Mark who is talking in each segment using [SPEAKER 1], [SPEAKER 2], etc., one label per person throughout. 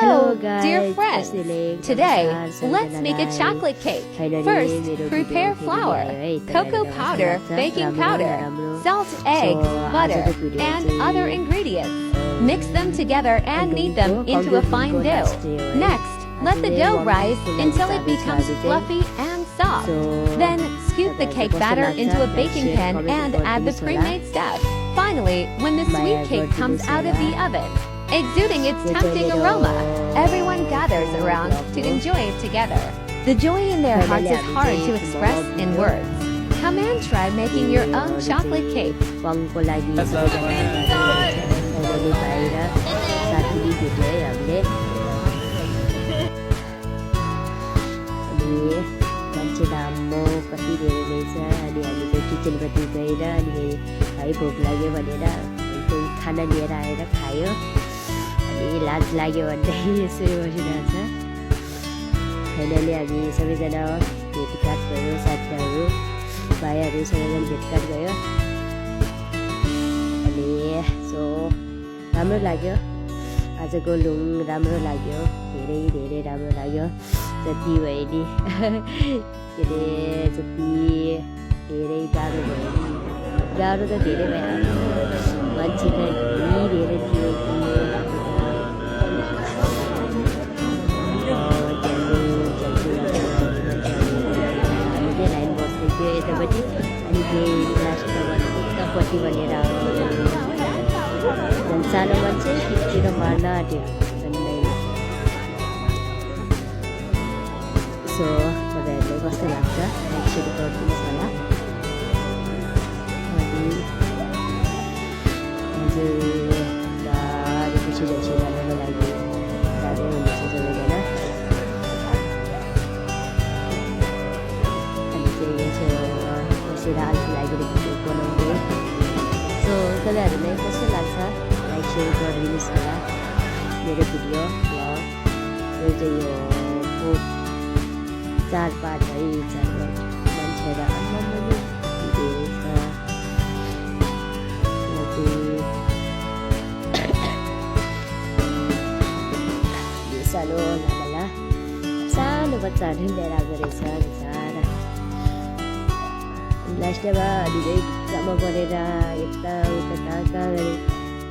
[SPEAKER 1] Hello,
[SPEAKER 2] guys,
[SPEAKER 1] dear friends. Today, let's make a chocolate cake. First, prepare flour, cocoa powder, baking powder, salt, egg, butter, and other ingredients. Mix them together and knead them into a fine dough. Next, let the dough rise until it becomes fluffy and soft. Then, scoop the cake batter into a baking pan and add the pre-made stuff. Finally, when the sweet cake comes out of the oven, exuding its tempting aroma, everyone gathers around to enjoy it together. The joy in their hearts is hard to express in words. Come and try making your own chocolate cake.
[SPEAKER 2] मान्छे राम्रो कति धेरै रहेछ अनि हामी चाहिँ किचनपट्टि गएर अनि भाइ भोक लाग्यो भनेर त्यही खाना लिएर आएर खायो अनि लाज लाग्यो भन्दै यसरी बसिरहेको छ फाइनली हामी सबैजना भेटघाट भयो साथीहरू भाइहरू सबैजना भेटघाट भयो अनि सो राम्रो लाग्यो आजको लुङ राम्रो लाग्यो धेरै धेरै राम्रो लाग्यो जति भयो नि के अरे जति धेरै गाह्रो भयो नि गाह्रो त धेरै भयो मान्छे त धेरै थियो हामी चाहिँ लाइन बस्दै थियो यतापट्टि अनि त्यही लास्टमा उतापट्टि भनेर झन् सानो मान्छे तिर मार्न आँट्यो सो तपाईँहरूलाई कस्तो लाग्छ एक्चुअली गरिदिनुहोस् होला अनि हजुर पछि पछि जानको लागि गाह्रै हुनेछ सबैजना अनि चाहिँ बसेर आजको लागि भिडियो बनाउँदै सो तपाईँहरूलाई कस्तो लाग्छ लाइक सेयर गरिदिनुहोस् होला मेरो भिडियो भ्लग यो चाहिँ यो चार पार्ट है चार पार्ट मान्छेहरू आम्मामा धेरै छ यो सानो लाला सानो बच्चाहरू लिएर आएको रहेछ बिचरा लास्टमा हामीले भित्तामा गरेर यता उता कहाँ कहाँ गरे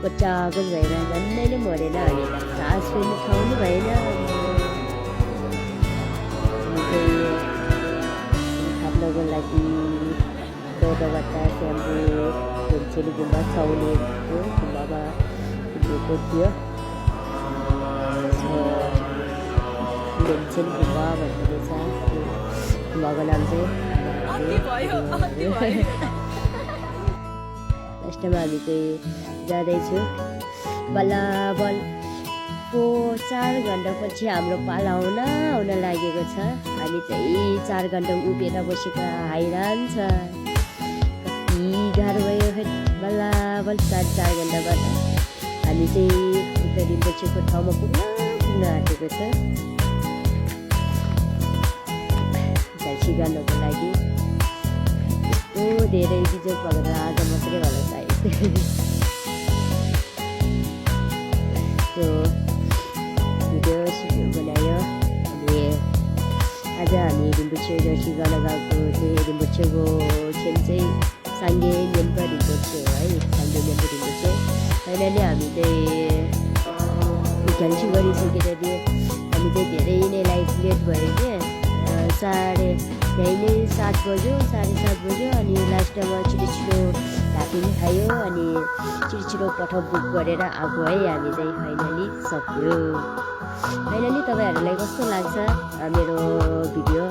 [SPEAKER 2] कोचाको भएर झन्डै नै मरेन अनि सास फेर्नु ठाउँ नि भएन खाप्नको लागि चौधवटा स्याम्पो भुन्चेली गुम्बा छाउनेको गुम्बामा पुगेको थियो भुन्चेली गुम्बा भन्ने रहेछ गुम्बाको नाम चाहिँ लास्टमा हामी चाहिँ जाँदैछु बल्ल बल 4 घन्टापछि हाम्रो पाला आउन लागेको छ हामी चाहिँ 4 घन्टा उभिएर बसेको हैरान छ कति गाह्रो भयो फेरि बल्ल 4 घन्टाबाट हामी चाहिँ उता रिम्पोछेको ठाउँमा पुग्न आँटेको छ झल्सी गर्नको लागि यस्तो धेरै बिजोग भएर आज मात्रै होला सायद सो भिडियो बनायो अनि आज हामी रिम्पोछे जर्सी गर्न गएको थियौँ रिम्पोछेको छेम चाहिँ साङ्गे नेम्पा रिम्पोछे हो है साङ्गे नेम्पा रिम्पोछे फाइनली हामी चाहिँ झल्सी गरिसकेर थियो हामी चाहिँ धेरै नै लाइट लेट भयो क्या यहीँ नै 7 बज्यो 7:30 बज्यो अनि लास्टमा छिटो ढाकिङ खायो अनि छिटो पठाउ बुक गरेर आएको है हामी चाहिँ फाइनली सक्यो फाइनली तपाईँहरूलाई कस्तो लाग्छ मेरो भिडियो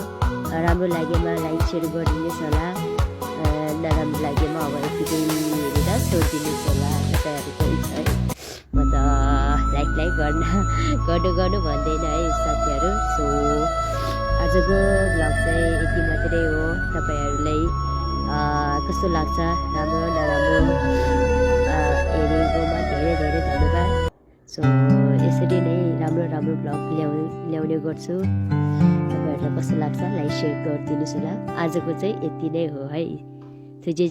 [SPEAKER 2] राम्रो लागेमा लाइक सेयर गरिदिनुहोस् होला नराम्रो लागेमा अब यतिकै हेरेर छोडिदिनुहोस् होला तपाईँहरूको इच्छा है म त लाइक गर्नु भन्दैन है साथीहरू सो आजको भ्लग चाहिँ यति मात्रै हो तपाईँहरूलाई कस्तो लाग्छ राम्रो नराम्रो हेरेकोमा धेरै धेरै धन्यवाद सो यसरी नै राम्रो भ्लग ल्याउने गर्छु तपाईँहरूलाई कस्तो लाग्छ लाइक सेयर गरिदिनुहोस् होला आजको चाहिँ यति नै हो है थुजे